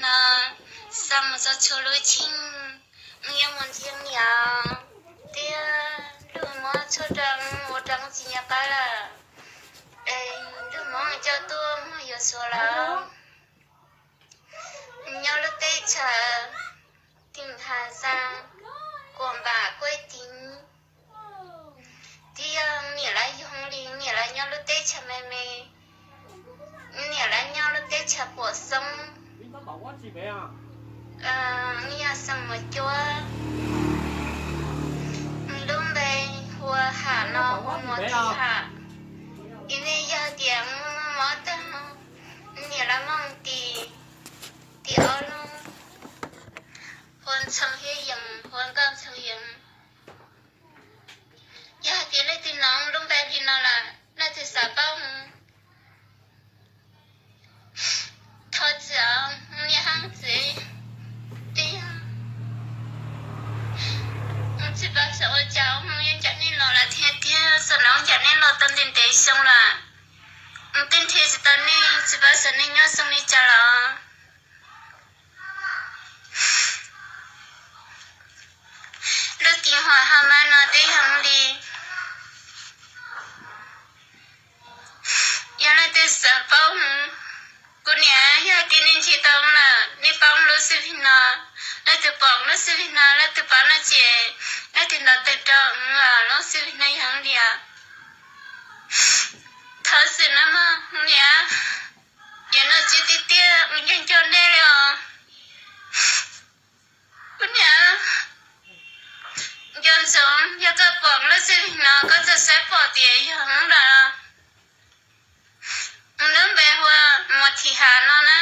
Xa mus txog txhua lub cheej, wb yuav mus ntxias niam thiab luag muab tshuaj rau ua rau txiv nyob qab lawm. Es luag muab coj tuaj muag yuav xuav lawm. Nyob lub teb chaws Tim Has Xas, Kuam Npam, Kuaj Tiv, thiab niam lawv yug li, niam lawv nyob lub teb chaws me me, niam lawv nyob lub teb chaws Puam Xoob, yog Xeem Muas Cuab, lub npe hu ua Ham no hu ua Muas Tim Ham. Ib ntsis yog tias muaj mob tag, niam lawv muab tim, tim ob lub, hu ua Ntxhoo thiab Yees, hu ua Nkauj Ntxhoo Yees. Yog hais tias leej twg hnov lub npe li no lawm, leej twg xav paub, thov txim, niam hab txiv, twb yog tsis paub xav ua cas, yeej ncaim nej los lawm thiab, thiab xav nrog ncaim nej los tau ntev ntev xyoo lawm, twb nrhiav tsis tau nej, tsis paub xav nej nyob zoo li cas los. Lub tim huam Ham Mas no twb yog li, yog leej twg xav paub, kuv niam, yog tias nej nrhiav tau lawm, nej pab lub xib fim no, leej twg pom lub xib fim no, leej twg pab no ces leej twg ntaus tes rau lub xib fim no yog li. Thov txim nawb mog niam, ces no tsis tiag tiag, nco nco nej li os. Kuv niam, nco ntsoov yog koj pom lub xib fim no koj txawm saib pom tias yog lawm. Lub npe hu ua Muas Tim Ham no na.